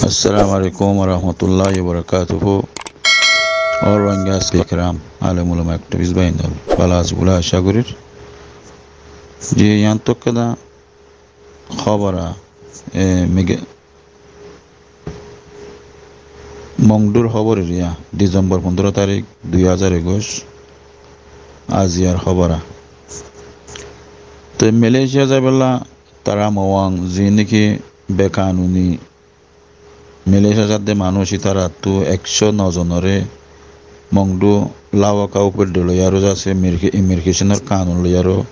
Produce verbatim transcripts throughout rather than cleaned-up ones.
Assalamu alaikum warahmatullahi wabarakatuhu. Ó Rohingya asxabe kiram, alem ulama, activist bái ókkol, bála asó buli acá gorir. Ji, yián tóu ekkán hóbor, e, mige-, Mongdur hóbor eriya, December fundoro tarik, dui házar ekuic, aziyar hóbor. Te Malaysia zaibálla tara mowang, ziín niki bekanuni Malaysia zadde manúic, ítarattú ekcó no zonoré Mongdu Lawaka upedde loiyaró zasé, immigre-, immigrationor kanun loiyaró,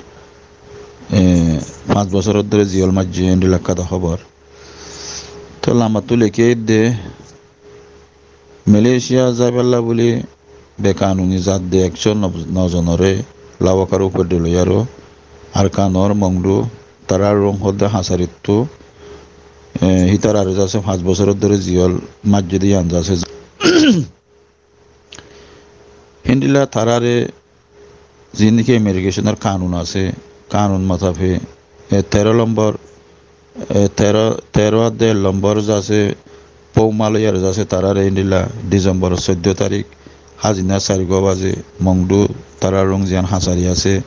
e, fañs bosóror dóre ziyól maijjé, endilla ekkán hóbor. Te lambattú lekí aiyédde, Malaysia zaibálla buli bekanuni zadde ekcó no-, no zonoré Lawakar upedde loiyaró Arkanor Mongdu tarár rong hoddé hañsarittú, e, hítararé zasé fañs bosóror dóre ziyól maijjé dé yián zasé. Héndilla tararé ziín niki immigrationor kanun asé, kanun motabek, e, teró lombor, e, teró, teró adde lombor zasé, pou maloiyaré zasé tararé héndilla December soiddó tarik, házina sairgúa bazé, Mongdu tarár rong ziyán hañsari asé,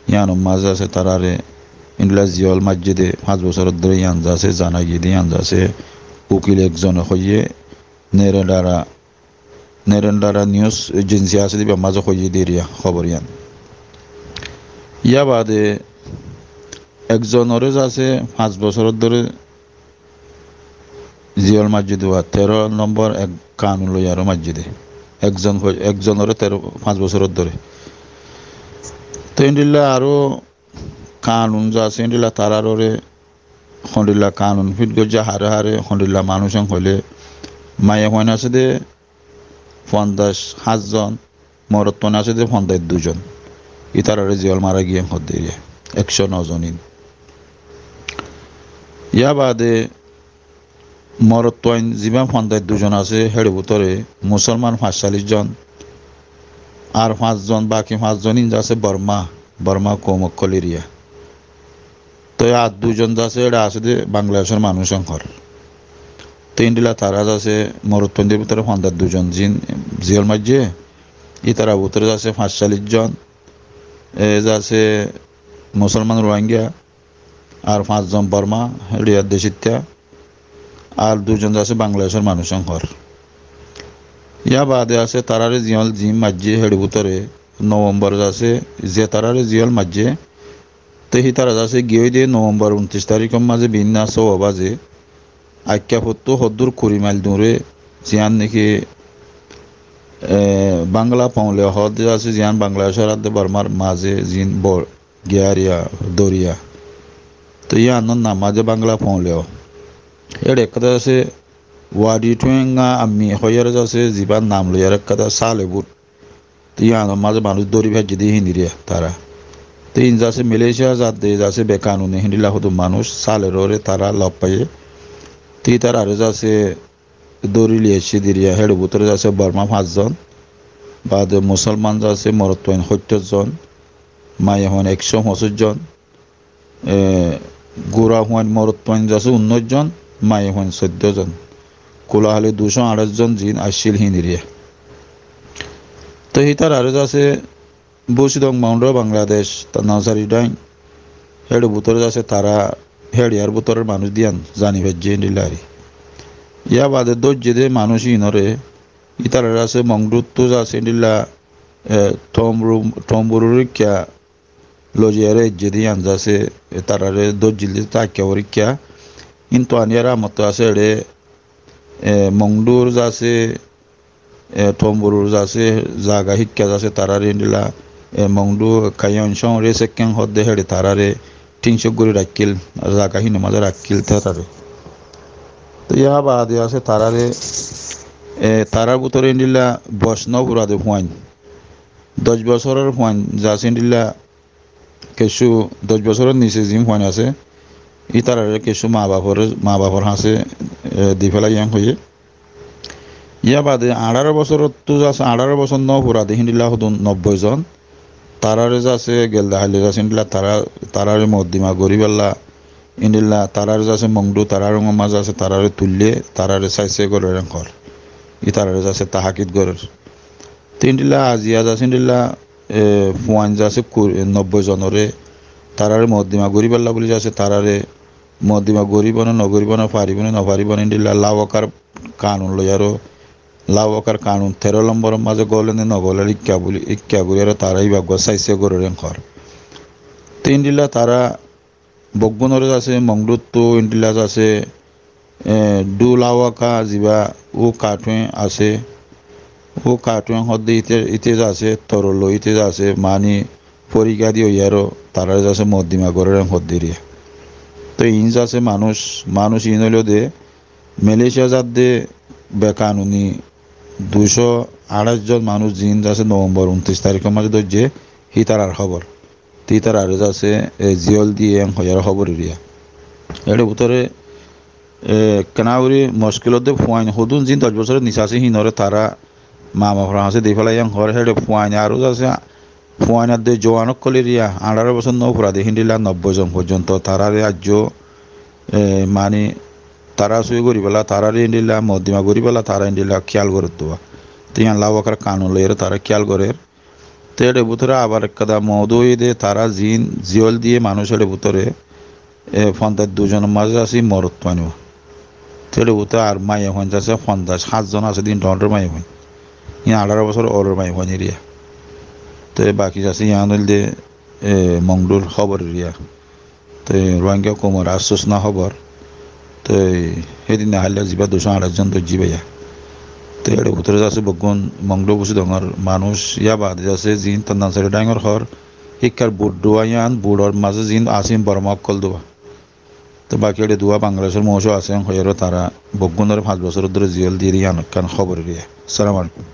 yiánor mazé zasé tararé héndilla ziyól maijjé dé, fañs bosóror dóre yián zasé, zana giyé dé yián zasé, ukil ekzone hoiyé, Nerendra Nerendra News Agency asé dé, ibár mazé hoiyé dé eriya hóbor yián. Yá baade ekzonoré zasé fañs bosóror dóre ziyól maijjé dé, teró lombor ek kanun loiyaró maijjé dé. Ekzon hoi-, ekzonoré teró, fañs bosóror dóre. Te héndilla aró kanun zasé, héndilla tarároré hondilla kanun fit goijjé, hare hare hondilla manúic en hoilé, maiyafuain asé dé fonzaic háñt zon, morotfuain asé dé fonzaic dui zon. Ítararé ziyól mara giyé hoddé eriya, ekcó no zonín. Yá baade morotfuain zibá fonzaic dui zon asé, héçe bútore musolman fañscallic zon, ar fañs zon, baki fañs zon ín zasé Borma, Borma koum ókkol eriya. Toi ar dui zon zasé, éçe asé dé Bangladecór manúic ókkol. Toi héndilla tará zasé morotfuaindór bútore fonzaic dui zon ziín ziyól maijjé, ítarar bútore zasé fañscallic zon, e, zasé musolman Rohingya, ar fañs zon Borma, héçe dec ittá, ar dui zon zasé Bangladecór manúic ókkol. Yá baade asé tararé ziyól ziín maijjé héçe bútore November zasé, ze tararé ziyól maijjé, te hítara zasé giyói dé November untiric tarikor mazé binná sówa bazé, aikká fottú hoddúr kuri mail dure, ziyán niki, e, Bangla Foule hoó dé zasé, ziyán Bangladecór adde Bormar mazé ziín bor-, giyariya, doriya. Te yíanor nam asé Bangla Foule. Éçe ekkán asé Wadi Tuenga Ammi hoiyaré zasé, zibár nam loiyaré ekkán sale bút. Te yíanor mazé manúic dóri faijjé dé híndiriya tará. Te ín zasé Malaysia zadde zasé bekanuni héndilla hodún manúic saleroré tará lof faiyé. Te ítararé zasé dóri loi aiccé diriya, héçe bútore zasé Borma fañs zon, baade musolman zasé morotfuain hóittor zon, maiyafuain ekcó foñsíc zon, e, gurafuain morotfuain zasé unnóic zon, maiyafuain soiddó zon, kulahali ducó añçáic zon ziín aiccíl híndiriya. Te hítararé zasé Busidong Mongdu Bangladec, ta Nozari Dain, héçe bútore zasé tará, héçe yar bútoror manúic dé yián zani faijjé héndilla ari. Yá baade dóijje dé manúic ínoré, ítararé zasé Mongduttú zasé héndilla, e, Tomburu-, Tomburur ikká loizaiyaré aijjé dé yián zasé, e, tararé dóijjil dé táikka forikká. Kintu aniyar amottú zasé éçe, e, Mongdur zasé, e, Tomburur zasé zaga híkka zasé tararé héndilla, e, Mongdu Kayon Song Resekken hoddé héçe tararé thíng cók gorí raikkíl, zaga hínor mazé raikkíl tararé. Te yá baade zasé tararé, e, tarar bútore héndilla boc nófurade fuain, doc bosóror fuain zasé héndilla kessú doc bosóror nise ziín fuain asé, ítararé kessú maa bafor, maa bafor hañsé, e, di félaiye hoiyé. Yá baade añçáro bosórottú zasé, añçáro bosór nófurade héndilla hodún nobboi zon, tararé zasé gelde haile zasé héndilla tará, tararé moddima goríballa Endilla tarare zasé Mongdu, tarar mazé zasé tarare tuille, tarare sáise gorer en hoór. Ítarare zasé tahakik gorer. Te endilla aziya zasé endilla, e, fuain zasé ku-, nobboi zonore tarare moddima goríballa buli zasé tarare moddima goríbo né, nogoribó né, faribó né, nofaribó né, endilla lawakar kanun loiyaró, lawakar kanun teró lombor mazé goler né nogoler ikká buli, ikká goríyaró tara íba uggwá sáise gorer en hoór. Te endilla tara beggúnore zasé Mongduttu endilla zasé, e, dhu lawaka ziba u kathué asé, u kathué hoódde íte, íte zasé torolo, íte zasé mani foriga di óiyaró tarare zasé moddima gorer en hoódde eriya. Te iín zasé manúic, manúic iín óilde Malaysia zadde bekanuni duicó añçaic zon manúic ziín zasé November untiric tarikor mazé dóijje, hítarar hóbor. Te ítarare zasé, e, ziyól diyé en hoiyaró hóbor eriya. Éçe bútore, e, kená gorí mockil ódde fuain hodún ziín doc bosóror nise asé híinore tara ma bafor hañsé difélaiye en hoór, héçe fuain aró zasé fuain adde juan ókkol eriya, añçáro bosór nófurade híndilla nobboi zon foijjonto tarare aijjó, e, mani tara sui goríballa, tarare híndilla moddima goríballa tara híndilla kiyal gorer dua. Te yían lawakar kanun loiyaró tara kiyal gorer. Te éçe bútore abar ekkán moudu óiye de tara ziín ziyól diyé manúic éçe bútore e, fonzaic dui zonor mazé asé morot fuain. Te éçe bútore ar maiyafuain zasé fonzaic háñt zon asé de iín dhoóñr maiyafuain. Iín añçáro bosór uoror maiyafuain eriya. Te baki zasé yían óilde, e, Mongdur hóbor eriya. Te Rohingya koumor afsusna hóbor. Te hédin háilla ziba duicó añçaic zon dóijje íba. Te éçe bútore zasé beggún Mongdu Busidongor manúic yá baade zasé ziín Tandansari Dhaingor hoór, híkkar buth dua yían, buthor mazé ziín asé Borma ókkol dua. Te baki éçe dua Bangladecór manúic ó asé, hoiyaró tara beggúnore fañs bosór dóri ziyól diyé de yían ekkán hóbor eriya. Assalamu alaikum.